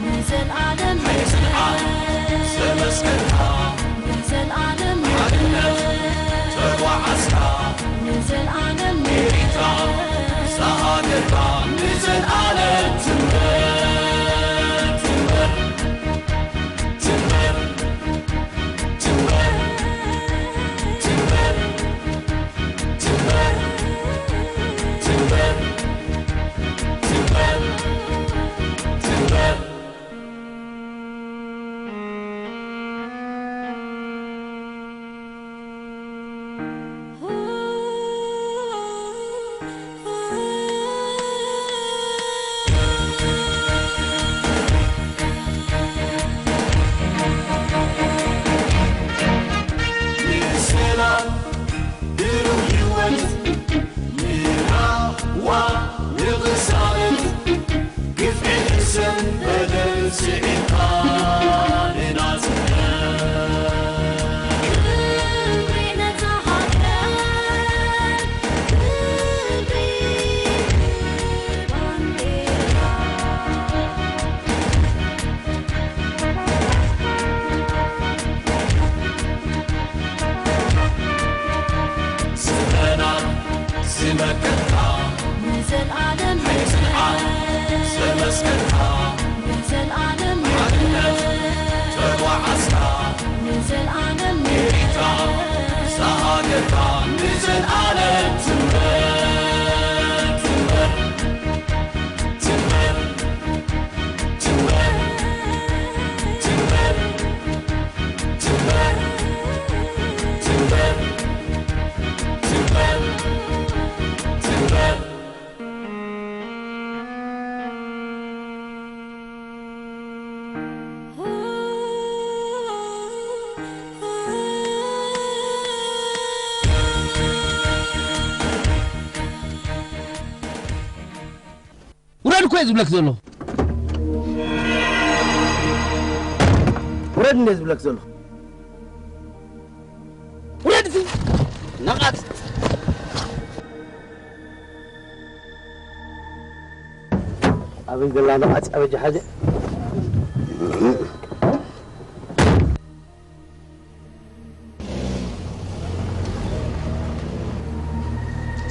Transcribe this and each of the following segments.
ንዘልኣለም ንዘልኣለም ሓድነት ተጓዓዝካ ንዘልኣለም ኤሪትራ ንስኻ ሃገርካ ንዘልኣለም ትንበር ትንበር ትንበር ትንበር ትንበር ትንበር ትንበር ትንበር ውረድ እኮ እየ ዝብለክ ዘሎ። ውረድ እንደ ዝብለክ ዘሎ። ውረድ እቲ ነቓጽ። ኣበይ ዘላ ነቓጽ ኣበጃ ሓጀ።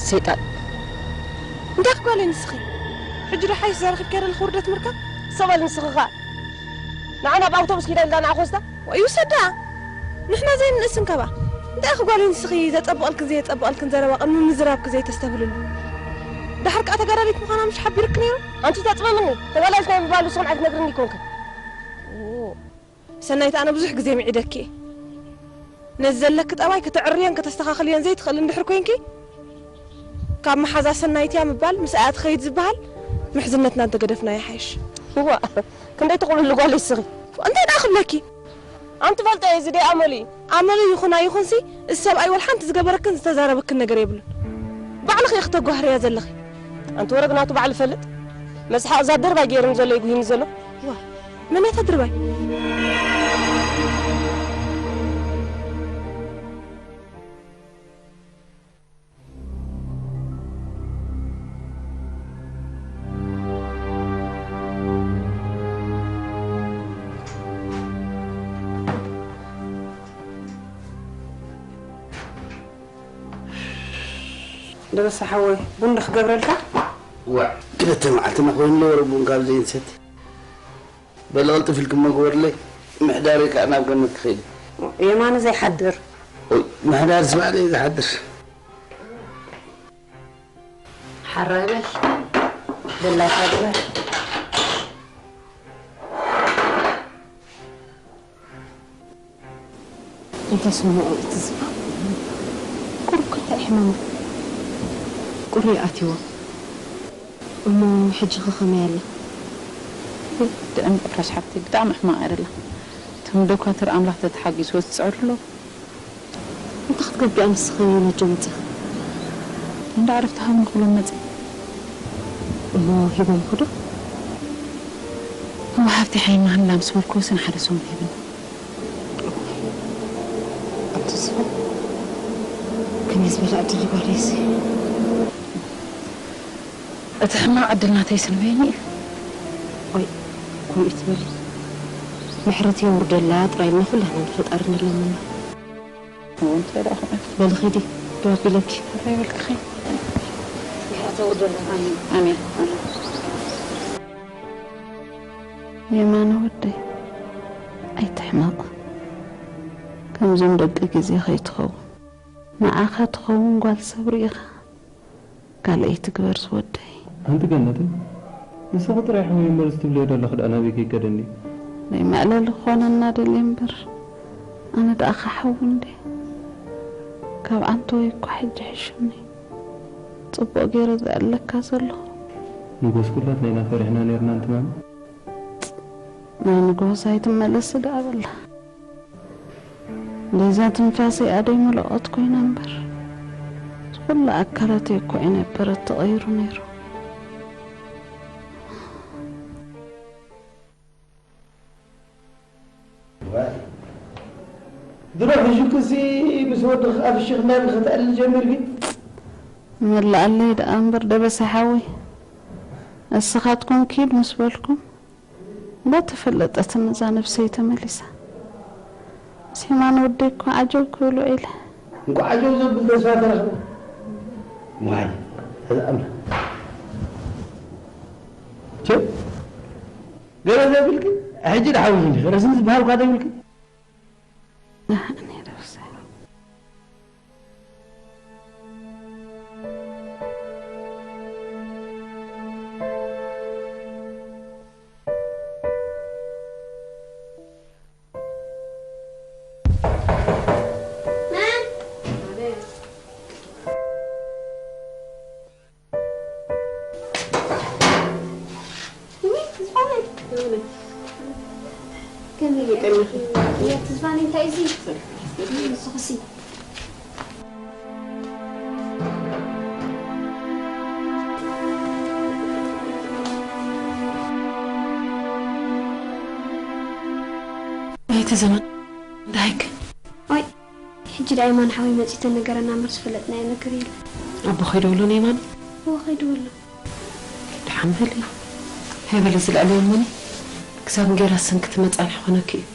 ሰይጣን እንታይ ክጓለይ ንስኺ ሕጂ ዶ ሓይሽ ዘረኺብ ከይረ ንኽውርደት ምርካብ ሰበል ንስኺ ኸዓ ንዓና ብኣውቶቡስ ኪዳ ኢልዳ ንዓ ኮስታ ወይ ውሰዳ ንሕና ዘይንንእስን ከባ እንታይ ክጓለይ ንስኺ ዘጸብቐልክን ዘየጸብቐልክን ዘረባ ቅድሚ ምዝራብኪ ዘይተስተብህልሉ ደሓር ከኣ ተጋዳሊት ምዃና ምሽ ሓቢርክ ነይሩ ኣንቲ ተጽመምኒ ተጋዳሊት ናይ ምባል ንስኹም ኣይትነግርኒ ይኮንክን ሰናይት ኣነ ብዙሕ ግዜ ምዒደኪ እየ ነዚ ዘለኪ ጠባይ ከተዕርዮን ከተስተኻኽልዮን ዘይትኽእሊ እንድሕር ኮይንኪ ካብ መሓዛ ሰናይት እያ ምባል ምስኣ እያ ትኸይድ ዝበሃል ምሕዝነትና እንተገደፍናዮ ይሓይሽ እዋ ክንደይ ትቕብልሉ ጓል እስኺ እንታይ ደኣ ክብለኪ ኣንቲ ፈልጦ እየ እዚ ደይ ኣመሉ እዩ ኣመሉ ይኹን ኣይኹንሲ እዚ ሰብኣይ ወላ ሓንቲ ዝገበረክን ዝተዛረበክን ነገር የብሉን ባዕልኺ ኢኺ ተጓህርያ ዘለኺ ኣንቲ ወረግ ናቱ ባዕሉ ይፈልጥ መስሓቕ እዛ ድርባይ ገይሩኒ ዘሎ ይጉሂኒ ዘሎ ዋ መን እያ እታ ድርባይ ደበሳ ሓወይ ቡን ዶ ክገብረልካ? ዋዕ ክልተ መዓልትና ኮይኑሎ ወረ ቡን ካብ ዘይንሰቲ። በሊ ቅልጥፍ ኢልኪ እሞ ግበርለይ ምሕዳረይ ከኣ ናብ ገነት ክኸይድ እዩ። የማነ ዘይሓድር። ኦይ ምሕዳርስ ባዕለይ እየ ዝሓድር። ሓራይ በል ደላይካ ግበር። እንተስምዑ እቲ ዝፋ ቁሩብ ከ እንታይ ሕማማ ቁሪ ኣትይዋ እሞ ሕጂ ከ ከመይ ኣላ ድዕም ጭራሽ ሓፍተይ ብጣዕሚ ሕማቕ እያ ደላ እቶም ዶካትር ኣምላኽ ተተሓጊዝዎ ዝፅዕሩ ኣለዉ እንታይ ክትገብሪ እያ ንስኺ ነጆ መፂኺ እንዳ ዕረፍቲ ሃብኒ ክብሎም መፂ እሞ ሂቦምኺ ዶ እሞ ሃብተይ ሓይማ ሃላ ምስ በልክዎስ ንሓደ ሰሙን ሂብኒ ኣንቲ ዝፋ ከመይ ዝበለ ዕድል እዩ ጓለይሲ እቲ ሕማቕ ዕድል ናተይስ ንበይኑ እዩ ቆይ፣ ከምኡ ትበሊ። ምሕረት የውርደላ ጥራይ ኢልና ኩላህና ንፈጣሪ ንለምኖ። እዎ፣ እንታይ ደኣ ኾነ? በሊ ኺዲ፣ ግባ ኣቢለኪ። እንታይ በልክኺ? ምሕረት የውርደላ። ኣሜን፣ ኣሜን፣ ኣሜን። የማነ ወደይ፣ ኣይትሕመቕ። ከምዞም ደቂ ግዜ ከይትኸውን። ንዓኻ ትኸውን ጓል ሰብ ርኢኻ ካልኣይ ትግበር ዝወደይ። ኣንቲ ገነተይ፣ ንስኺ ጥራይ ሕወይ እምበር፣ እዚ ትብልዮ ዘለኺ ደኣ ናበይ ከይከደኒ? ናይ መዕለሊ ክኾነና ደልየ እምበር፣ ኣነ ደኣ ኸሓዊ እንዴ? ካብ ኣንተወይ እኳ ሕጂ ሕሹኒ። ጽቡቕ ገይረ ዘዕለካ ዘለኹ። ንጎስ ኩላትና ኢና ፈሪሕና ነይርና፣ ኣንቲ ማሚ። ናይ ንጎስ ኣይትመለሲ ደኣ በላ። በዛ ትንፋሰይ ኣደይ መለቖት ኮይና እምበር፣ ኩሉ ኣካላተይ እኮ እዩ ነበረ ተቐይሩ ነይሩ። ዋይ፣ ድሮ ሕጂ ክሲ ምስ ወድኺ ኣፍሽኽ እናበልኪ ከተዕልሊ ጀሚርኪ? መላኣለይ ደኣ እምበር ደበሳ ሓወይ፣ እስኻትኩም ኪድ ምስ በልኩም፣ እንዳተፈለጠትኒ እዛ ነብሰይ ተመሊሳ። ሴማን ወደይ እኮ ዓጀው ክብል ውዒለ። እንኳዕ ዓጀው ዘብል ተስፋ ተረኽበ። ዋይ፣ እዚ ኣምላኽ። ቸ፣ ገለ ዘብልኪ፣ ሕጂ ደሓውሽ እንዲኺ፣ ረስኒ ዝበሃል እኳ ዘይብልኪ። ኣነ ነብሰይ። ከመይ ገጠመኺ? እያ፣ ትዝባኒ እንታይ እዚ? ንስኽሲ? ኣይቲ ዘመን፣ እንዳይክ። ኦይ፣ ሕጂ ደኣ የማነ ሓወይ መጺኡ ተነገረና እምበር ዝፈለጥናዮ ነገር የለን። ኣቦ ከይደውሎ ንየማነ? እወ፣ ከይደውሎ። ደሓን በሊ። ሃይ በሊ ዝልዕልዮ እሞኒ፣ ክሳብ እንጌራ ሰንክቲ መጻንሒ ኮነኪ እዩ።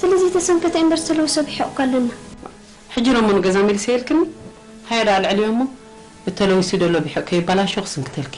ስለዚ ተሰንከተ እምበር ዝተለወሰ ብሒቑካ ኣለና። ሕጂ ደሞ ንገዛ መሊሰ ኢልክኒ? ሃየ ደኣ ልዕልዮ እሞ፣ እተለዊሱ ደሎ ብሒቕ ከይባላሾ ክስንክተልኪ።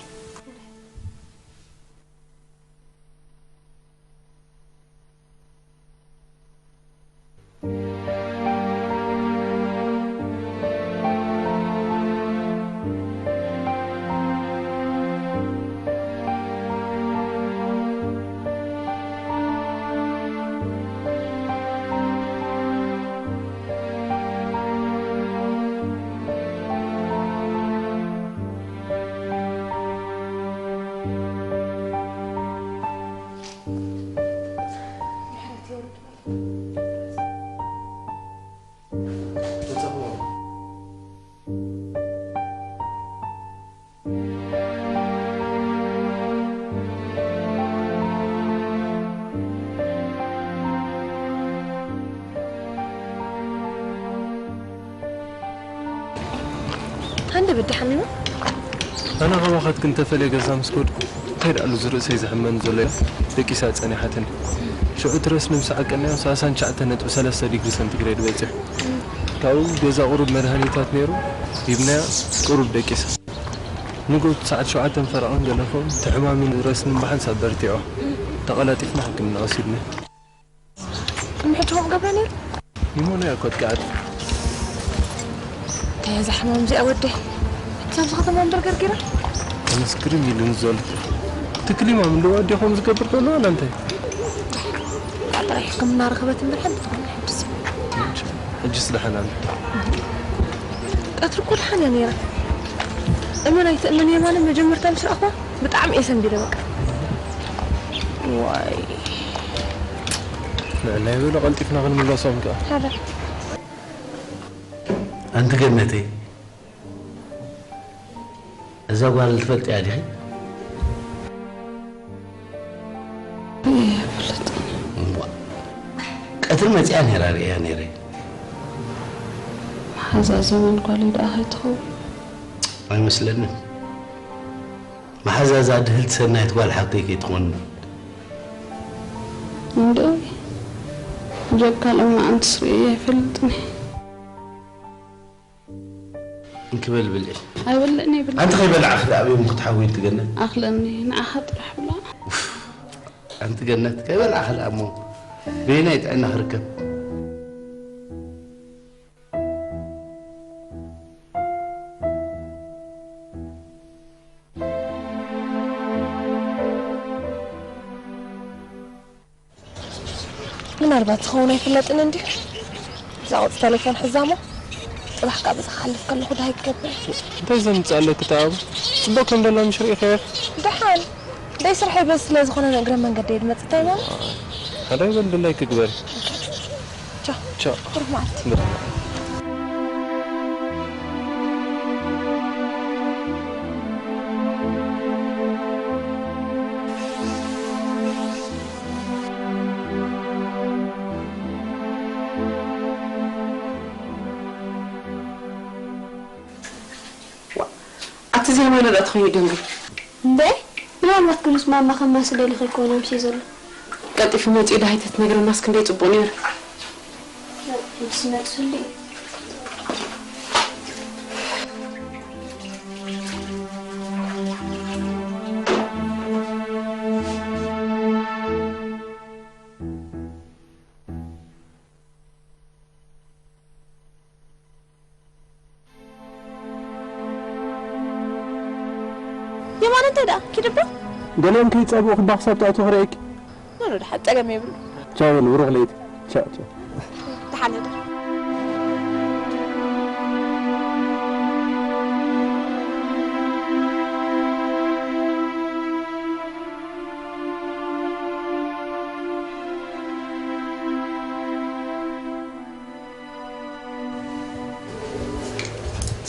ሃንደ በደሓን ነው። ኣነ ካባኻትክን ተፈልየ ገዛ ምስ ከድኩ፣ እንታይ ደኣሉ ዝርእሰይ ዝሕመኒ ዘሎ ኢላ ደቂሳ ጸኒሓትኒ። ሽዑ እቲ ረስኒ ምስ ዓቀናዮ፣ ሰላሳን ትሽዓተን ነጥቢ ሰለስተ ዲግሪ ሰንቲግሬድ በጺሑ። ካብኡ ገዛ ቁሩብ መድሃኒታት ነይሩ፣ ሂብናያ ቁሩብ ደቂሳ። ንግሆ ሰዓት ሸውዓተን ፈረቓን ገለ ክኸውን፣ እቲ ሕማምን ረስንን ብሓንሳብ በርቲዑ። ተቐላጢፍና ሕክምና ወሲድና። ቅድሚ ሕጂ ከምኡ ገብረ ነይሩ? ኒሞንያ እኮ ኣጥቅዓት። እንታይ እያ እዛ ሕማም እዚኣ ወደይ? እዛ ኣብዚ ከተማ እምበር ገርጊራ? ኣነስ ግርም ኢሉኒ ዘሎ። እቲ ክሊማ ምንድነው ኣዴ ከምኡ ዝገብር ዘሎ ዋላ እንታይ? ጥራይ ሕክምና ረኸበት እምበር ሓንቲ ትኾን ሕድስ። ሕጅስ ደሓን ኣለ። ቀትሪ እኮ ደሓን እያ ነይራ። እመን ኣይትእመን የማነ መጀመርታ ምስ ረኣኽዋ ብጣዕሚ እየ ሰንቢደ በቃ። ዋይ። ንዕናይ በሎ ቀልጢፍና ክንምለሶም ከኣ። ሓደር። ኣንቲ ገነተይ፣ እዛ ጓል ትፈልጥያ ዲኺ? እየ፣ እፈልጥ። እምቧ። ቀትሪ መጺኣ ነይራ፣ ርእያ ነይረ። መሓዛ ዘመን ጓለይ ደኣ ከይትኸውን? ኣይመስለንን። መሓዛ እዛ ድህልቲ ሰናይት ጓል ሓብተይ ከይትኾን እንዶ ጀካል እማ ኣንትስሪ ኣይፈልጥን። እንክበል ብልዒ። ኣይበልዕን ኣይብልዕን። ኣንቲ ከይበላዕኺ ደኣ ኣበይ እሞ ክትሓውይ ትገነት? ኣኽለኒ፣ ንዓኻ ጥራሕ ብላ። ኣንቲ ገነት፣ ከይበላዕኺ ደኣ እሞ በየናይ ጥዕና ክርከብ? ምናልባት ዝኸውን ኣይፍለጥን እንድዩ። እዛ ቁጽ ተሌፎን ሕዛ እሞ፣ ጽባሕ ካብ እዛ ክሓልፍ ከለኹ ደሃይ ክገብር። እንታይ ዘምጽእ ኣለኪ ተኣቡ? ጽቡቕ ከም ደላ ምሽ ርኢኸዮ? ደሓን። ደይ ስርሐይ በዚ ስለ ዝኾነ ንእግረ መንገደይ ድመጽእ እንታይ ማለት? ሓዳይ በል ድላይ ክግበር። ቻው። ቻው። ብሩኽ መዓልቲ። ብሩኽ መዓልቲ። ዋእ፣ ኣቲ ዜማ ነዳ ትኾይኑ ደንጉ። እንዴ፣ ምናልባት ግኑስ ማማ ከማሲ ደሊኹ ይኮን ኣምስዩ ዘሎ። ቀልጢፉ መጺኡ ዳሃይ ተትነግረናስ ክንደይ ጽቡቕ ነይሩ። ምስ መጽኡሉ እዩ። የማነ እንታይ ደኣ? ኪድ እባ። ገሊኦም ከይጸብኡ ክዳ ክሳብ ጣይቱ ክርእየኪ። ኖ፣ ኖ፣ ደሓን ጸገም የብሉ። ቻው በሉ፣ ብሩኽ ለይቲ። ቻው፣ ቻው። ደሓን እደር።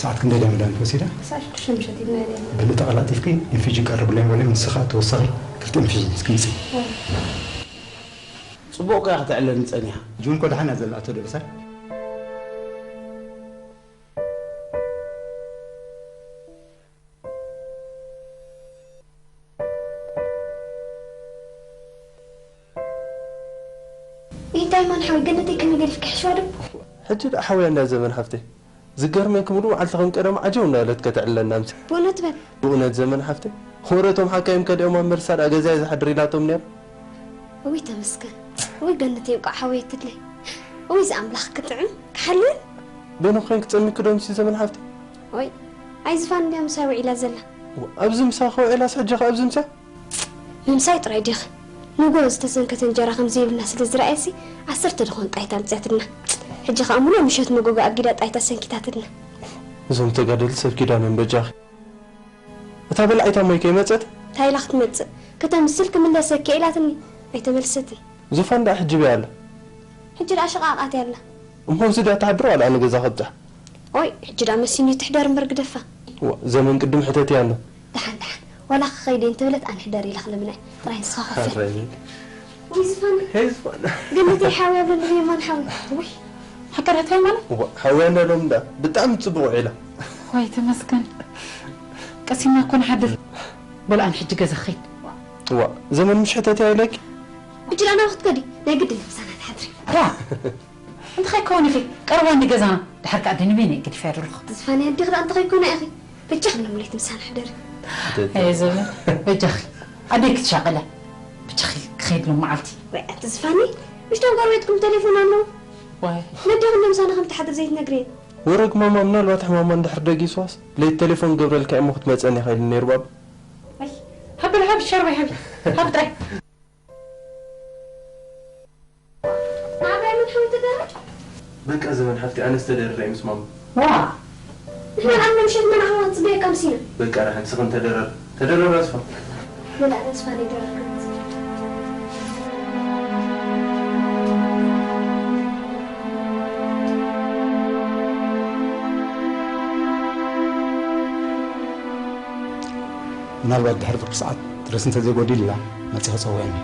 ሰዓት ክንደይ ድያ መድሃኒት ወሲዳ? ክሳዕ ሽዱሽተ ምሸት ኢልና ኢና። በሊ ተቐላጢፍኪ ኢንፊዥን ቀርብለይ በሊ፣ ንስኻ ተወሳኺ ክልተ ኢንፊዥን እስኪ ምጽኢ። እወ። ጽቡቕ እኮ እያ ከተዕለኒ ጸኒሓ። ጁን እኮ ደሓን እያ ዘላ ኣቶ ደበሳይ። እንታይ ማን ሓወይ፣ ገነተይ ከመይ ገዲፍኪ ሕሽዋ ዶ? ሕጂ ደኣ ሓወያ እንዳ ዘመን ሓፍተይ። ዝገርመኪ ሙሉእ መዓልቲ ከም ቀደም ዓጀው እንዳበለት ከተዕልለና ኣምሲ። ብእውነት በል። ብእውነት ዘመን ሓፍተይ። ወረቶም ሓካይም ከዲኦም ኣብ መርሳ ደኣ ገዛይ ዝሓድር ኢላቶም ነይራ። እውይ ተመስገን። እውይ ገነተይ እንቋዕ ሓወየትለይ። እውይ ዝኣምላኽ ክጥዕም ክሓልን። በይንኺ ኮይንኪ ጸሚኪ ዶ ኣምሲ ዘመን ሓፍተይ? ወይ፣ ኣይ ዝፋን እንድያ ምሳይ ውዒላ ዘላ። ዋ፣ ኣብዚ ምሳኺ ውዒላስ ሕጂ ኸ ኣብዚ ምሳይ? ምምሳይ ጥራይ ዲኺ? ንጎ ዝተሰንከተ እንጀራ ከም ዘይብልና ስለ ዝረኣየሲ፣ ዓሰርተ ድኾን ጣይታ ኣምጽኣትልና። ሕጂ ኸኣ ሙሉእ ምሸት መጎጎ ኣጊዳ ጣይታ ሰንኪታትልና። እዞም ተጋደልቲ ሰብ ኪዳኖም በጃኺ። እታ በላዒታ እሞ ከይመጸት? እንታይ ኢላ ክትመጽእ? ከተምስል ክምለሰኪ ኢላትኒ። ኣይተመልሰትን። ዙፋን ደኣ ሕጂ በይ ኣላ? ሕጂ ደኣ ሸቓቓት እያ ኣላ። እሞ ኣብዚ ድያ ትሓድር ዋላ ኣነ ገዛ ከብጽሓ? ኦይ፣ ሕጂ ደኣ መሲኒ ትሕደር እምበር ግደፋ። ዋ፣ ዘመን ቅድም ሕተትያ ኣሎ። ደሓን፣ ደሓን። ዋላ ክኸይድ እየ እንተበለት ኣነ ሕደር ኢለ ክልምና እየ። ጥራይ ንስኻ ኮፍ በል። ሓራይ። ወይ ዝፋን። ሄይ ዝፋን። ገነተይ ሓውያ በልኒ የማን ሓውያ። ውይ፣ ሓቀረተይ ማለት? ዋ፣ ሓውያ እንዳሎም እንዳ ብጣዕሚ ጽቡቕ ውዒላ። ወይ ተመስገን። ቀሲና እኮ ንሓድር። በል ኣነ ሕጂ ገዛ ክኸይድ። ዋ፣ ዘመን ምሽ ሕተትያ ኢለኪ? ሕጂ ደኣ ናብኣ ክትከዲ? ናይ ግድን ምሳና ትሓድሪ። ዋ፣ እንታይ ከውን ኢኺ? ቀረባ እንዲ ገዛና። ድሓር ከኣ ኣደ ንበይነይ ገዲፈያ ደለኹ። ተስፋኒ ኣዴኺ ደኣ እንተኸይኮና ኢኺ። በጃኺ ሎም ለይቲ ምሳና ሕደሪ። ኣየ ዘመን፣ በጃኺ። ኣደይ ክትሻቐላ። በጃኺ ክኸይድ ሎም መዓልቲ። ወይ ኣቲ ዝፋኒ፣ ምሽቶም ጎረቤትኩም ቴሌፎን ኣለዉ? ዋይ። ነዴኺ እንዶ ምሳና ከም ትሓድር ዘይትነግርየን? ወረግ ማማ ምናልባት ሕማማ እንድሕር ደጊስዋስ፣ ለይቲ ቴሌፎን ገብረልካ እሞ ክትመጸኒ ኢኻ ኢሉኒ ነይሩ ባባ። ኣይ፣ ሃብል፣ ሃብል፣ ሸርባይ፣ ሃብል። ሃብል ጥራይ። ንዓባይ ምን ሓንቲ ደረድ? በቃ ዘመን ሓፍቲ፣ ኣነስ ተደርረ እየ ምስ ማማ። ዋ! ንሕና ንኣምነ ምሸት መን ዓዋ ጽበየ ቀምሲና። በቃ ንሓንቲ ስኽን ተደረር። ተደረር ኣስፋ። መላእ ተስፋ ዘይደረር። ምናልባት ድሕሪ ፍርቂ ሰዓት ድረስ እንተዘይጎዲሉላ መጺኺ ጸውዕኒ።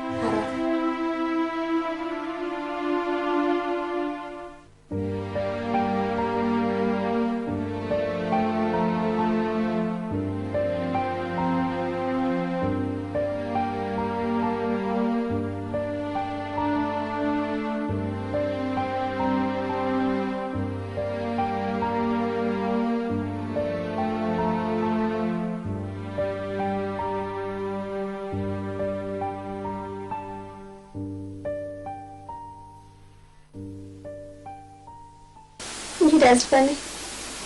ያ ዝፈነ፣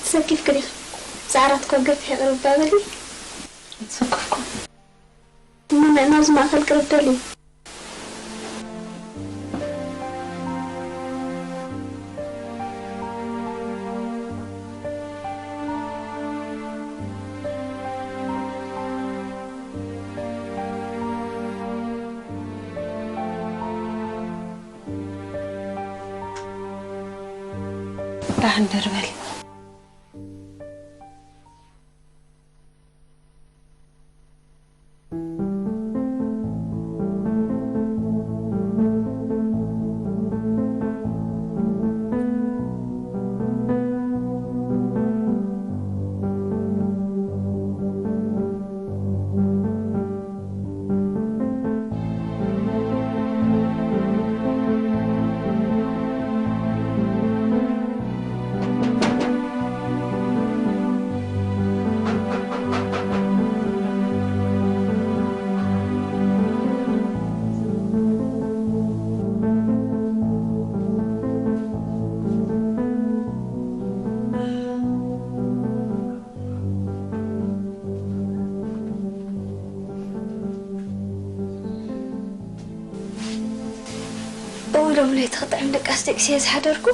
ተሰኪፍኪ ዲኺ? ሰዓራት እኮ ገፊሕ ቅርብ በሊ። ኣይተሰከፍኩን። እሞ ንዕና ኣብዚ ማእከል ቅርብ በሊ። ደሓን ደር በል። እውሎም ለይቲ ክጥዕም ደቃስ ደቂሰ ዝሓደርኩ።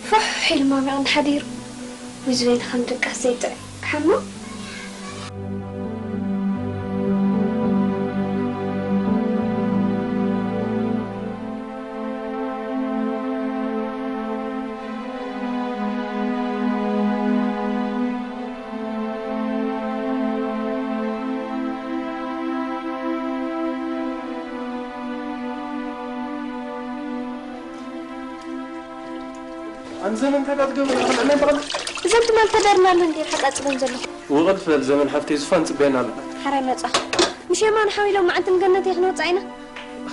ፉሕ ኢሉ ማሚቕ እንሓዲሩ። ወይ ዝበይኑ ከም ደቃስ ዘይጥዕም ሓሞ። ኣንዘን እንታይ ዳትገብር ኣለና ይበሃል? እዞም ትማል ተደርና ኣሎ እንዴ ሓጻጽበን ዘለኹ? ወቐል ፍለል ዘመን ሓፍተይ ዝፋን ጽበየና ኣለና። ሓራይ መጻ። ምሽ የማን ሓዊሎም መዓንትን ገነት ይኽንወጻ ኢና።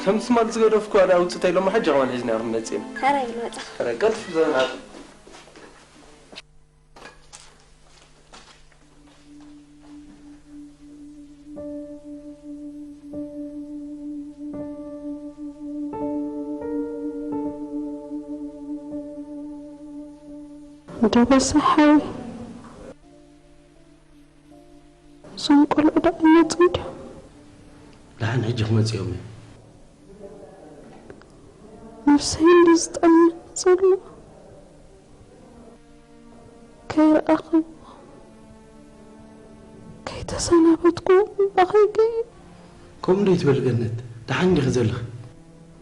ከም ትማል ዝገደፍኩ ኣዳ ውጽተይ ሎማ ሓጂ ከማን ሒዝና ክንመጽእ ኢና። ሓራይ መጻ። ሓራይ ቀልፍ ዘመን ሓፍተይ። ደበሳ ሓወይ፣ እዞም ቆልዑ ደኣ ይመጹ እንድዮም። ደሓን ሕጂ ክመጽኦም እዮም። ነብሰይ እንዲ ዝጠምኒ ዘሎ። ከይረኣኽዎ፣ ከይተሰናበትኩ እምባ ከይገይ። ከምኡ ዶ ይትበል ገነት? ደሓን ዲኺ ዘለኺ?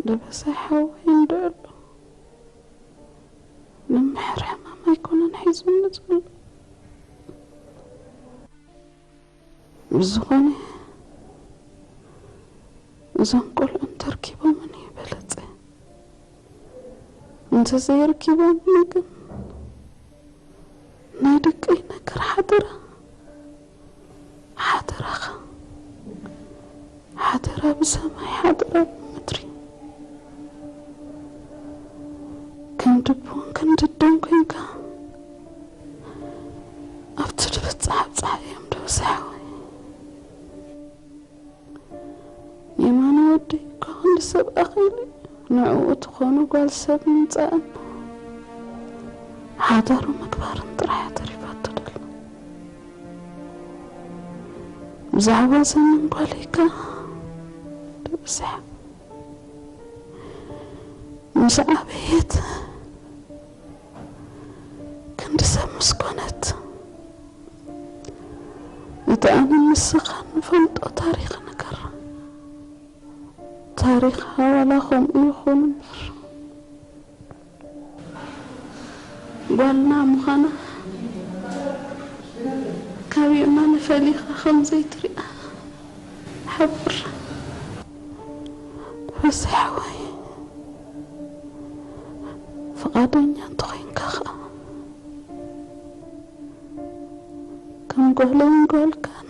ደበሳይ ሓወይ እንዶ ኣሎ። ንምሕር ሕማም ኣይኮነን ሒዙኒ ዘሎ። ብዝኾነ፣ እዞም ቆልዑ እንተርኪቦምኒ ይበለጸ። እንተዘይርኪቦምኒ ግን፣ ናይ ደቀይ ነገር ሓደራ፣ ሓደራኻ፣ ሓደራ ብሰማይ፣ ሓደራ ብምድሪ። ክንዲ ቡን ክንዲ ደም ኮይንካ፣ ኣብቲ ድብጻሕ ኣብጻሕ እዮም ደብሳሓወይ። የማነ ወደይ እኮ ክንዲ ሰብ ኣኺሉ ንዕኡ ትኾኑ ጓል ሰብ ምምጻእን ሓዳሩ ምግባርን ጥራሕ እያ ተሪፋቶ ደላ። ብዛዕባ ዘመን ጓለይ ከኣ ደብስሓ ምስ ዓበየት ክንዲ ሰብ ምስ ኮነት፣ እቲ ኣነ ንስኻ ንፈልጦ ታሪኽ ንገራ። ታሪኻ ዋላ ከምኡ ይኹን እምበር፣ ጓልና ምዃና ካቢኡና ንፈሊኻ ከም ዘይትሪኣ ሓብር። ደበሳይ ሓወይ፣ ፍቓደኛ እንተኾይንካ ኸኣ፣ ከም ጓለይን ጓልካን፣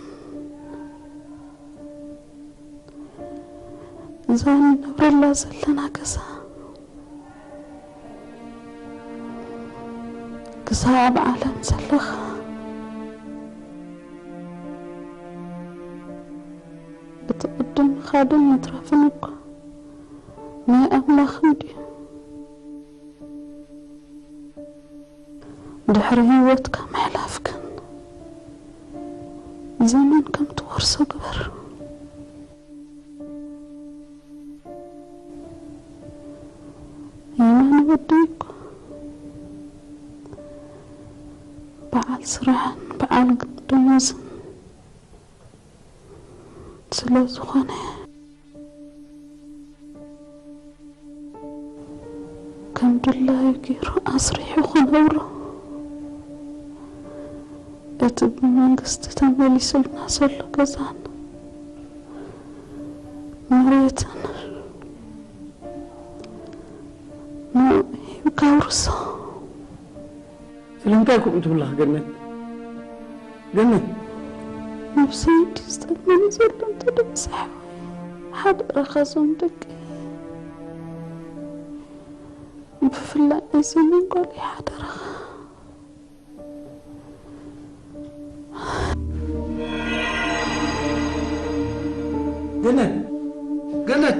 እዛ ንነብረላ ዘለና ገዛ፣ ክሳብ ኣብ ዓለም ዘለኻ፣ እቲ ቅድም ምኻድን ምትራፍን እኳ ናይ ኣምላኽ እንድዩ። ድሕሪ ህይወትካ ምሕላፍ ግን ዘመን ከም ትወርሶ ግበር። የማነ ወደይ እኮ በዓል ስራሕን በዓል ደሞዝን ስለ ዝኾነ፣ ከም ድላዩ ገይሩ ኣስሪሑ ክነብሮ፣ እቲ ብመንግስቲ ተመሊሱልና ዘሎ ገዛን መሬትን ንኡ ሂብካ ኣውርሶ። ስለምንታይ ከምኡ ትብላ ገነት? ገነት! ነብሰይ እንድዩ ዝጠልመኒ ዘሎ እንተ ደምሳሕ። ሓደራኻ እዞም ደቂ፣ ብፍላይ ናይ ዘመን ጓል ሓደራኻ። ገነት! ገነት!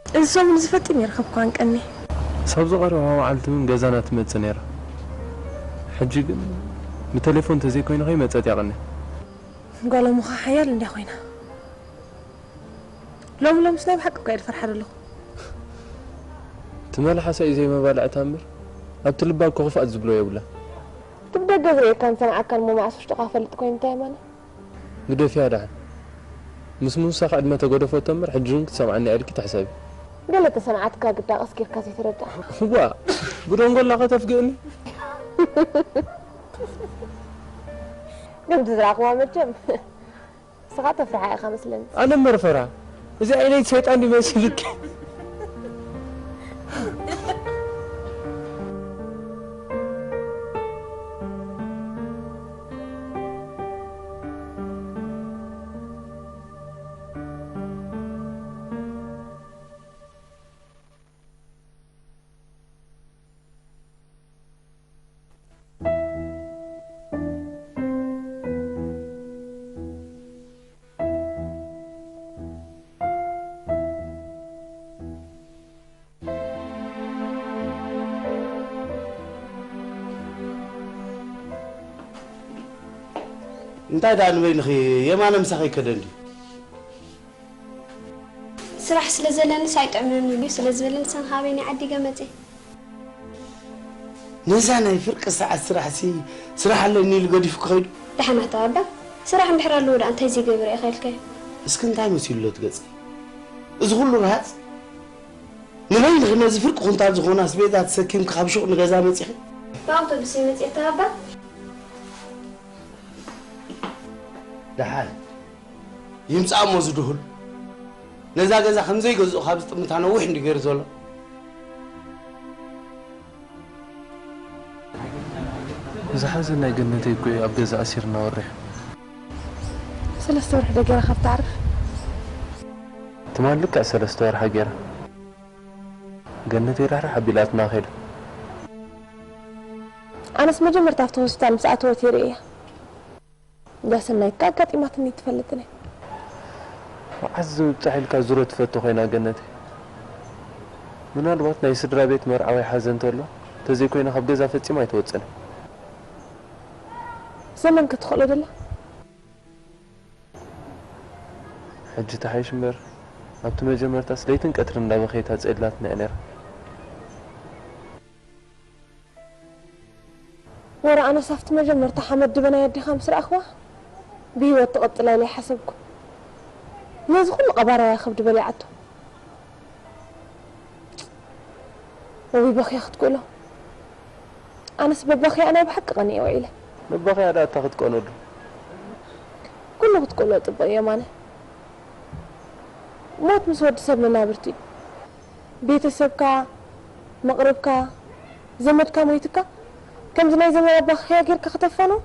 እዚ ሰሙን እዚ ፈጺመ ይረኸብኳ ኣንቀኒ። ሳብ ዝቐረባ መዓልቲ እውን ገዛና ትመጽእ ነይራ። ሕጂ ግን ብቴሌፎን ተዘይኮይኑ ከይመጸት እያ ቀንያ። ጓል እሞኻ ሓያል እንድያ ኮይና። ሎሚ ሎምስ ናይ ብሓቂ እኳ እየ ዝፈርሓ ዘለኹ። እቲ መልሓሳ እዩ ዘይመባልዕታ እምበር፣ ኣብቲ ልባ እኮ ክፍኣት ዝብሎ የብላን። እቲ ብደገ ዝርእየካን ዝሰምዓካን እሞ መዓስ ውሽጥኻ ክፈልጥ ኮይኑ እንታይ የማነ? ግደፍያ ደሓን። ምስ ምውሳኽ ዕድመ ተገደፈቶ እምበር፣ ሕጂ እውን ክትሰምዓኒ እያ ኢልኪ ትሕሰቢ። ገለ ተሰምዓትካ ግዳ ቀስ ጌርካ ዘይተረዳእ። እዋ፣ ብደንጎላ ከተፍግእኒ? ከምቲ ዝረኣኽዋ መቸም። ንስኻ ተፍርሓ ኢኻ መስለኒ። ኣነ እምበር ፈርሃ። እዚ ዓይነይ ሰይጣን ድዩ መሲልኪ? እንታይ ደኣ ንበይንኺ የማነ ምሳኺ ከደ እንድዩ? ስራሕ ስለ ዘለንስ ኣይጥዕምን እዩ ስለ ዝበለኒ ንሳን ካበይ ናይ ዓዲ ገመፀ። ነዛ ናይ ፍርቂ ሰዓት ስራሕሲ ስራሕ ኣለኒ ኢሉ ገዲፉ ክኸይዱ? ደሓን ኣታ ኣባ፣ ስራሕ እንድሕር ኣለዎ ደኣ እንታይ ዘይገብር እየ ከልካዮ? እስኪ እንታይ መሲሉ ኣሎ እቲ ገፀይ? እዚ ኩሉ ረሃፅ ንበይንኺ ነዚ ፍርቂ ኩንታል ዝኾነ ኣስቤዛ ተሰኪምኪ ካብ ሹቕ ንገዛ መፂኺ? ብኣውቶቡስ እየ መፂኤ ኣታ ኣባ። ደሓን ይምጻእ እሞ ዝድሁል ነዛ ገዛ ከም ዘይገዝኡ ካብ ዝጥምታ ነዊሕ እንዲ ገይሩ ዘሎ። እዚ ሓዘን ናይ ገነተይ እኮ እዩ ኣብ ገዛ ኣሲርና ወሪሑ። ሰለስተ ወርሒ ዶ ገይራ ካብ ትዓርፍ? ትማል ልክዕ ሰለስተ ወርሓ ገይራ። ገነተይ ራሕራሕ ኣቢላትና ከይዳ። ኣነስ መጀመርታ ኣብቲ ሆስፒታል ምስ ኣተወት እየ ርእየያ። እንዳ ሰናይት ከ ኣጋጢማትኒ ኣይትፈልጥን እያ። መዓዝ ዝብጻሕ ኢልካ ዙሮ ትፈቱ ኮይና ገነተይ። ምናልባት ናይ ስድራ ቤት መርዓ ወይ ሓዘን ተሎ ተዘይኮይና ካብ ገዛ ፈጺማ ኣይትወጽእን። ዘመን ከ ትኽእሎ ደላ? ሕጂ ተሓይሽ እምበር ኣብቲ መጀመርታስ ለይትን ቀትርን እንዳበኸየት ኣጽዒድላትና እያ ነይራ። ወረ ኣነስ ኣብቲ መጀመርታ ሓመድ ድበናይ ኣዴኻ ምስ ረኣኽዋ ብህይወት ትቕጽላ ኢለ ኣይሓሰብኩን። ነዚ ኩሉ ቀባራያ ከብዲ በሊዓቶ። እውይ በኽያ ክትክእሎ። ኣነስ በበኽያ ናይ ብሓቂ ቀኒኤ ውዒለ። በበኽያ ደኣ እታ ክትቀነሉ። ኩሉ ክትክእሎ ጽቡቕ የማነ። ሞት ምስ ወዲ ሰብ መናብርቲ እዩ። ቤተሰብካ፣ መቕርብካ፣ ዘመድካ ሞይትካ ከምዚ ናይ ዘመን ኣባኽያ ጌርካ ከተፋንዎ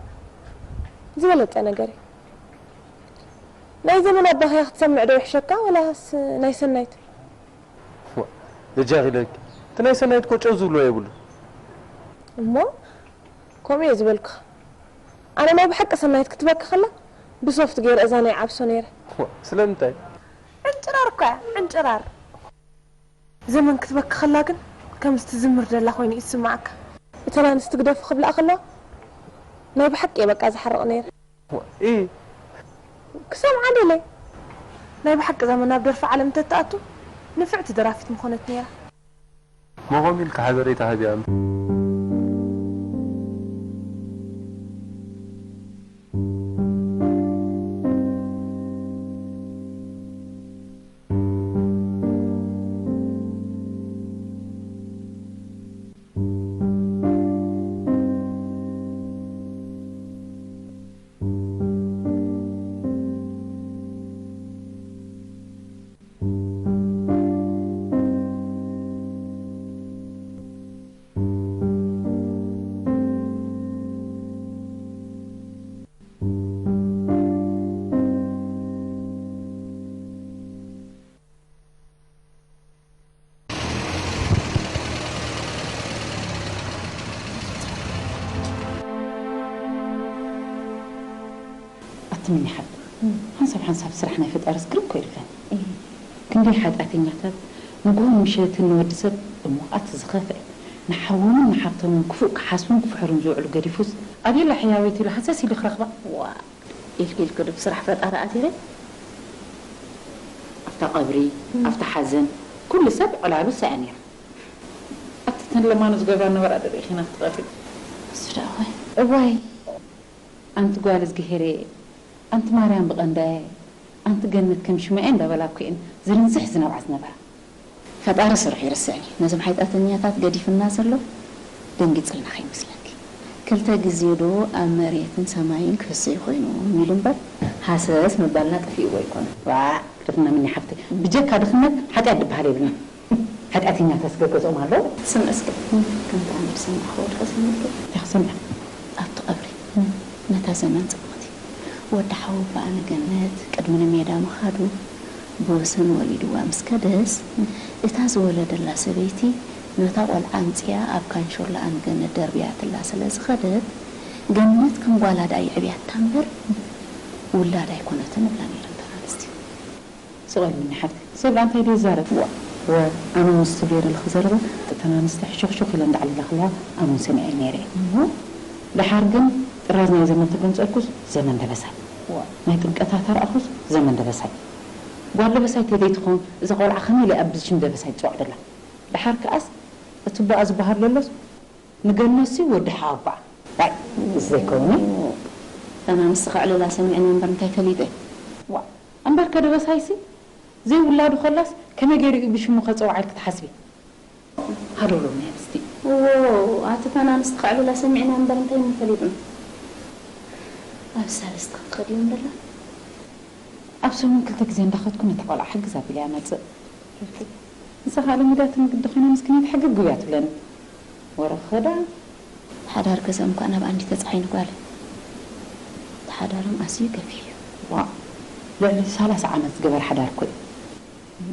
ዝበለጸ ነገር እዩ። ናይ ዘመን ኣባኽያ ክትሰምዕ ዶ ይሕሸካ ወላስ ናይ ሰናይት? እጃኺ ኢለኪ እቲ ናይ ሰናይት እኮ ጨው ዝብሎ የብሉ። እሞ ከምኡ እየ ዝበልኩኻ። ኣነ ናይ ብሓቂ ሰናይት ክትበኪ ከላ ብሶፍት ገይረ እዛና ይዓብሶ ነይረ። ስለምንታይ? ዕንጭራር እኳ እያ ዕንጭራር። ዘመን ክትበኪ ከላ ግን ከምዚ ትዝምር ደላ ኮይኑ እዩ ዝስምዓካ። እተን ኣንስቲ ግደፊ ክብልኣ ከለዋ ናይ ብሓቂ እየ በቃ ዝሓርቕ ነይረ። እይ ክሰምዓ ደለየ። ናይ ብሓቂ ዘመን ኣብ ደርፊ ዓለም እንተትኣቱ ንፍዕቲ ደራፊት ምኾነት ነይራ። መቖም ኢልካ ሓበሬታ ሃብያ እምበር። ኣቲ ሚኒ ሓብቲ፣ ሓንሳብ ሓንሳብ ስራሕ ናይ ፈጣሪ ዝግርም እኮ የለን። ክንደይ ሓጢኣተኛታት ንግሆን ምሸትን ንወዲ ሰብ ብምውቃት ዝኸፍአ፣ ንሓዎምን ንሓብቶምን ክፉእ ክሓስቡን ክፍሕሩን ዝውዕሉ ገዲፉስ፣ ኣቤላ ሕያወይቲ ኢሉ ሃሰስ ኢሉ ክረኽባ። ዋእ ኢልኪ ኢልኪ ዶ ብስራሕ ፈጣሪ ኣቲኺ? ኣብታ ቀብሪ፣ ኣብታ ሓዘን፣ ኩሉ ሰብ ዕላሉ ሰኣ ነይሩ። ኣቲ ተን ለማኑ ዝገብራ ነበራ ዶ ርኢኺ ናብቲ ቀብሪ? እሱ ደኣ እዋይ። እዋይ። ኣንቲ ጓል እዝግሄሬ፣ ኣንቲ ማርያም ብቐንዳየ፣ ኣንቲ ገነት ከም ሽማኤ እንዳበላ እኮ እየን ዝርንዝሕ ዝነብዓ ዝነበራ። ፈጣሪ ስርሑ ይርስዕን እዩ ነዞም ሓይጣተኛታት ገዲፍና ዘሎ ደንጊጽልና ከይመስለኪ። ክልተ ግዜ ዶ ኣብ መሬትን ሰማይን ክፍስህ ኮይኑ ኢሉ እምበር ሃሰስ ምባልና ጠፊእዎ ኣይኮነን። ዋእ ድፍና ምኒ ሓፍተይ ብጀካ ድኽነት ሓጢኣት ድበሃል የብልናን። ሓጢኣተኛታስ ገገዝኦም ኣለዉ። ስምዒ እስከ ከምቲ ኣነ ዝሰማዕክዎ ድሕሪ ሰሚዕኪ። እንታይ ክሰምዕ? ኣብቲ ቀብሪ ነታ ዘመን ጽብቕቲ ወዲ ሓወቦኣ ንገነት ቅድሚ ንሜዳ ምኻዱ ብወሰን ወሊድዋ ምስ ከደስ እታ ዝወለደላ ሰበይቲ ነታ ቆልዓ ኣምጺኣ ኣብ ካንሾሎኣ ንገነት ደርብያትላ ስለ ዝኸደት ገነት ከም ጓላ ደኣ የዕብያታ እምበር ውላዳ ኣይኮነትን እብላ ነይረን እተን ኣንስቲ። ስቕ በሊ ምኒ ሓፍተይ፣ ሰብ ደኣ እንታይ ድዩ ዝዛረብ? ዋእ፣ ወ፣ ኣነ እውን ንሱ ገይረ ለኽዘረበ፣ እተን ኣንስቲ ሕሹኽሹኽ ኢለን ዳዕሊላ ከለዋ ኣነ እውን ሰሚዐ ነይረ እየ። እሞ ደሓር ግን ጥራዝ ናይ ዘመን ተገንጸልኩስ ዘመን ደበሳይ። ዋ። ናይ ጥምቀታ ተረኣኹስ ዘመን ደበሳይ። ጓል ደበሳይ ተደይ ትኾን እዛ ቆልዓ ከመይ ኢለ ኣብ ሽም ደበሳይ ትጽዋዕ ደላ? ደሓር ከኣስ እቲ ቦኣ ዝበሃል ለሎስ ንገነሲ ወዲ ሓወባኣ። ዋይ፣ ምስ ዘይከውኒ። እታ ንስኻ ዕለላ ሰሚዕና እምበር እንታይ ፈሊጠ? ዋ፣ እምበርከ ደበሳይሲ ዘይውላዱ ከላስ ከመይ ገይሩ እዩ ብሽሙ ከጸውዓ ኢልኪ ትሓስቢ? ሃለውለው ናይ ምስቲ። ዎ፣ ኣቲ እታ ንስኻ ዕለላ ሰሚዕና እምበር እንታይ ፈሊጥና? ኣብ ሳልስቲ ክትኸድ እዩ እምበላ? ኣብ ሰሙን ክልተ ግዜ እንዳኸድኩ ነታ ቆልዓ ሕግዝ ኣቢለያ መጽእ። ንሳ ኸኣ ለሚዳትኒ ግዲ ኮይና ምስኪነይቲ ሕግግ እያ ትብለኒ። ወረ ክኸዳ። ሓዳር ገዛኦም ከኣ ናብ ኣንዲ ተጻዒኑ ጓለ። እቲ ሓዳሮም ኣዝዩ ገፊሕ እዩ። ዋእ፣ ልዕሊ ሰላሳ ዓመት ዝገበር ሓዳር እኮ እዩ።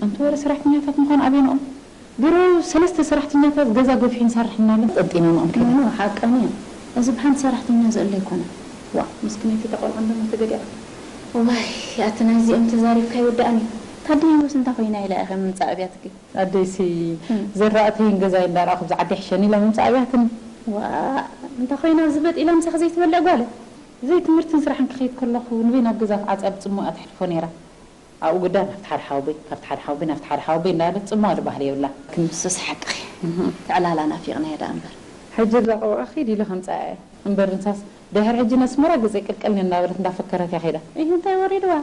ኣንቲ ወረ ሰራሕተኛታት ምዃን ኣበየንኦም? ድሮ ሰለስተ ሰራሕተኛታት ገዛ ገፊሑ ንሰርሕ እናበለን ጠንጢነንኦም ከይደን። ኖ፣ ሓቀን እዩ። እዚ ብሓንቲ ሰራሕተኛ ዝእለ ኣይኮነን። ዋእ፣ ምስኪነይቲ እታ ቆልዓ እንደሞ ተገዲዓ። ዋይ፣ ኣቲ ናይዚኦም ተዛሪብካ ኣይውዳእን እዩ። ታዲ ህይወት እንታይ ኮይና ኢላ ኢኺ ምምጻእ ኣብያትኪ? ኣደይሲ እም። ዘራእተይን ገዛይ እንዳረኣኹ ብዛ ዓዲ ይሕሸኒ ኢላ ምምጻእ ኣብያትኒ። ዋእ፣ እንታይ ኮይና ዝበጥ ኢላ ምሳኺ ዘይትበልዕ ጓለ? ዘይትምህርትን ስራሕን ክኸይድ ከለኹ ንበይ ናብ ገዛ ዓጽያ ብጽሙኣ ተሕልፎ ነይራ። ኣብኡ ግዳ ናብቲ ሓደ ሓወቦይ፣ ካብቲ ሓደ ሓወቦይ ናብቲ ሓደ ሓወቦይ እንዳበለት ጽምዋ ዝበሃል የብላ። ክንሱስ ሓቅኺ። እህ። ትዕላላ ናፊቕናዮ ደኣ እምበር። ሕጂ እዛ ቆልዓ ኺድ ኢሉ ከምጽኣ እየ። እምበር እንሳስ ድሕሪ ሕጂ ነስመራ ገጸይ ቅልቀል እናበለት እንዳፈከረት እያ ኸይዳ። እህ፣ እንታይ ወሪድዋ?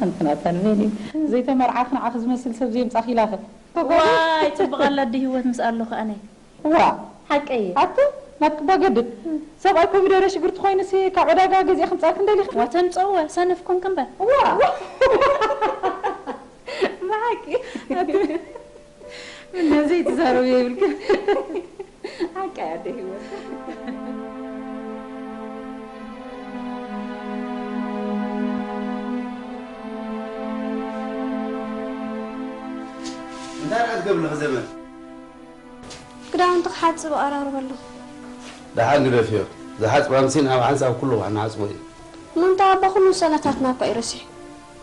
ኣንቲ ናታን መን እዩ? ዘይተመርዓኺ ንዓኺ ዝመስል ሰብ ዘየምጻኺ ኢላኺ። ዋይ፣ ጽቡቕ ኣላ ዲ ህይወት ምስ ኣለኹ ኣነ። ዋ፣ ሓቀይ። ኣቲ ናትኪ ባገድድ። ሰብኣይ ኮሚደረ ሽጉርቲ ኮይኑሲ ካብ ዕዳጋ ገዚኣ ከምጻልኪ እንደሊኺ? ዋ፣ ተምጸዎ፣ ሰነፍ ኮንክ እምበር። ዋ። ብሓቂ። ኣቲ ምን ነዘይ ትዛረቡ የብልኪ። ሓቀይ ኣደ ህይወት። እንታይ ደኣ ትገብሪ ኣለኺ ዘመን? ክዳውንቲ ክሓጽብ እቐራርብ ኣለኹ። ደሓን ግደፍዮ። ዝሓጽባ ኣምሲን ኣብ ሓንሳብ ኩሉ ንሓጽቦ እዩ። እሞ እንታ ኣባ ኩሉ ሰላታትና እኳ እዩ ረሲሑ።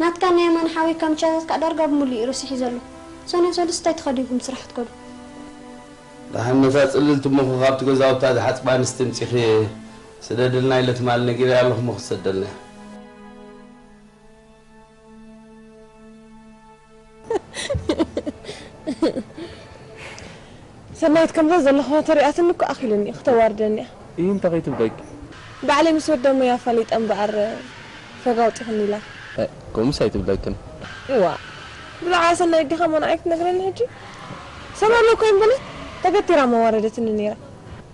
ናትካ ናይ የማነ ሓወይ ካምቻታት ከኣ ዳርጋ ብምሉኡ እዩ ረሲሑ ዘሎ። ሰኑይ ሰሉስ እንታይ ተኸዲንኩም ስራሕ ትከዱ? ደሓን ነታ ጽልልቲ እሞ ካብቲ ገዛውታ ዝሓጽባ ኣንስቲ ኣምጺኺ ስደድልና ኢለ ትማሊ ነጊረያ ኣለኹ እሞ ክትሰደልና እያ። ሰናይት ከምዛ ዘለኹዋ ተሪኣትኒ እኮ ኣኺሉኒ እዩ፣ ክተዋርደኒ እያ። እይ እንታይ ከይትብለኪ? ባዕለይ ምስ ወዲ ኣሞይ ኣፋሊጠ እምበኣር ፈጋ ኣውጺኹኒ ኢላ። ኣይ፣ ከምኡስ ኣይትብለክን። እዋ፣ ብዛዕባ ሰናይት ዲኻ እሞ ንዓይ ክትነግረኒ ሕጂ? ሰማሎ እኮ እምበለት ተገቲራ እሞ ኣዋረደትኒ ነይራ።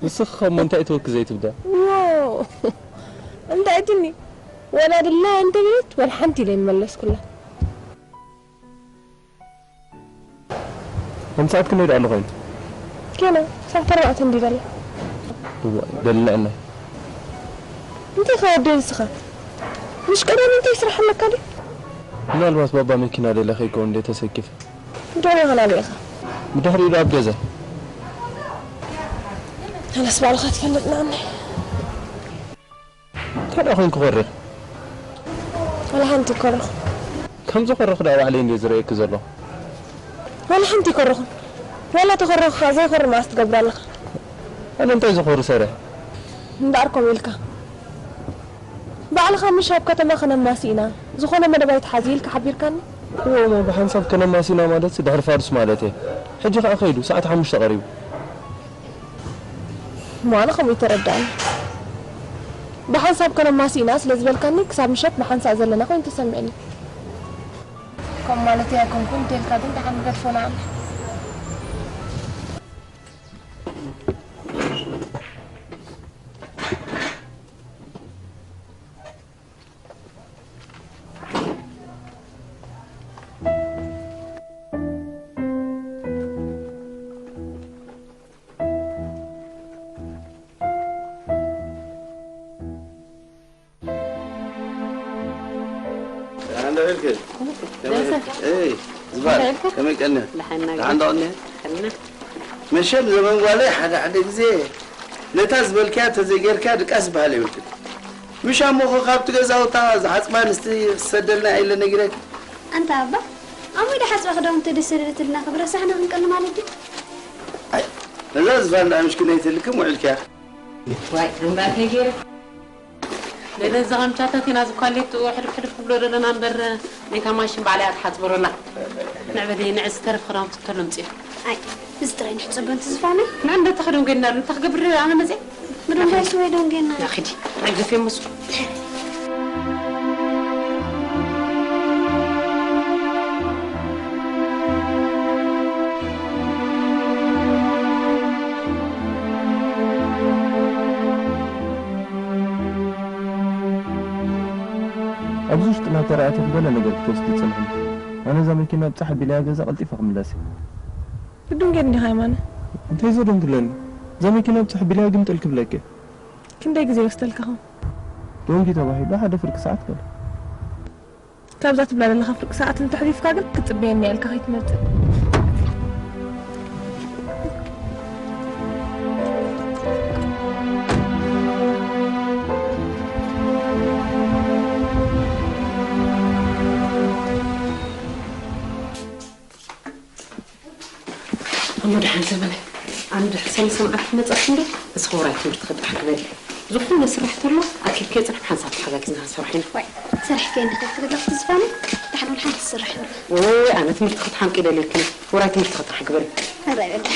ንስኺ ከ እሞ እንታይ ትብለኪ ዘይትብዳ? ዎ፣ እንታይ እትኒ? ወላ ድላ እንተበለት ወላ ሓንቲ ኢለ ይመለስኩላ። ኣምሳኣት ክንደይ ደኣ ኣሎ ኮይኑ? ገና ሰዓት ኣርባዕተ እንዲ ደላ። እዋ፣ ደልዕና። እንታይ ከ ወዲ ንስኻ? ምሽ ቀዳም እንታይ ስራሕ ኣለካ ድዩ? ምናልባት ባባ መኪና ደለ ከይከውን እንደ ተሰኪፈ። ብድሕሪኡ ኸ ናበይ ኢኻ? ብድሕሪኡ ዶ ኣብ ገዛ? ኣነስ ባዕልኻ ትፈልጥ ንዓኒ። እንታይ ደኣ ኮንኩ ኮሪኽ? ዋላ ሓንቲ ይኮረኹ። ከምዚ ኮረኹ ደኣ ባዕለይ እንድየ ዝርእየኪ ዘለኹ። ዋላ ሓንቲ ይኮረኹ። ዋላ ተኮረኹ ኸኣ ዘይኮሪ መዓስ ትገብር ኣለኻ? ኣነ እንታይ ዝኾሪ ሰሪሐ? እምበኣር ከምኡ ኢልካ። ባዕልኻ ምሽ ኣብ ከተማ ከነማሲ ኢና፣ ዝኾነ መደብ ኣይትሓዚ ኢልካ ሓቢርካኒ። እወ እሞ ብሓንሳብ ከነማሲ ኢና ማለትሲ ድሕሪ ፋዱስ ማለት እየ። ሕጂ ኸኣ ከይዱ፣ ሰዓት ሓሙሽተ ቀሪቡ። ምዃኑ ከምኡ ይተረድኣኒ። ብሓንሳብ ከነማሲ ኢና ስለ ዝበልካኒ፣ ክሳብ ምሸት ንሓንሳእ ዘለና ኮይኑ ተሰሚዕኒ። ከምኡ ማለተይ ኣይኮንኩን እንተልካ ግን ደሓን ንገድፎ ንዓና። ደህና እንደው ኢልክ? ደህና። እይ፣ ዝባል፣ እንደው ኢልክ? ከመይ ቀንያ? ደሓን ነገር። ደሓን ደቐንያ? ደሓን። መሸም ዘመን ጓለይ ሓደ ሓደ ግዜ ነታ ዝበልክያ ተዘይጌርክያ ድቃስ ዝበሃል የብልክን። ምሽ ኣሞኸ ካብቲ ገዛውታ ዝሓጽባ ኣንስቲ ክሰደልና ኢለ ነጊረኪ። ኣንታ ኣባ፣ ኣሞይ ድሓጽባ ክዳውንቲ ተደሰደደትልና ክብረሳሕና ክንቀኒ ማለት ድዩ? ኣይ፣ ነዛ ዝፋን ደኣ ምሽ ክነይትልክም ውዒልክያ። ዋይ እምበር ከይገይረ ነዚ ዘቐምቻታት ኢና ዝኳሌት ሕድፍ ሕድፍ ክብሎ ዘለና እምበር፣ ነታ ማሽን ባዕላ እያ ትሓጽበሮላ። ንዕበሊ ንዕ ዝተረፍ ክዳውንቲ እንተሎ ምጽእ። ኣይ፣ እዚ ጥራይ ንሕጸበን ትዝፋነ? ንዕንደ ተኸደን ገና እንታ ክገብር ኣነ መጽእ? ምድንጋይ ስወይ ደንጌና። ና ኺዲ፣ ዕግፍ የመስኩ። ኣብዚ ውሽጢ እናተረኣየት ገለ ነገር ክትወስድ ይጸንሐኒ። ኣነ እዛ መኪና ብጻሕ ቢልያ ገዛ ቀልጢፈ ክምለስ እየ። ክዱንጌ እንዲኻ የማነ? እንታይ ዘደንግለኒ? እዛ መኪና ብጻሕ ቢልያ ግምጥል ክብለኪ። ክንደይ ግዜ ይወስደልካ ኸም? ዶንጊ ተባሂሉ ሓደ ፍርቂ ሰዓት ገለ። ካብዛ ትብላ ዘለኻ ፍርቂ ሰዓት እንተሕሊፍካ ግን ክትጽበየኒ እያ ኢልካ ከይትመጽእ። እሞ ደሓን ዘመነ፣ ኣነ ድሕሪ ሰለስተ መዓልቲ ክመጽኣኪ እንዶ፣ እዚ ኸውራይ ትምህርቲ ክጥራሕ ክበል። ዝኾነ ስራሕ ተሎ ኣኪብከ ጽራሕ ሓንሳብ ተሓጋጊዝና ክንሰርሖ ኢና። ዋይ፣ ሰሪሕከ እንዲ ክትብል ክትዝፋኒ፣ ደሓን ወላ ሓንቲ ትስራሕ እንዶ። ወይ ኣነ ትምህርቲ ክትሓምቂ ደልየልክን፣ ውራይ ትምህርቲ ክጥራሕ ግበሪ። ኣራይ በቃ።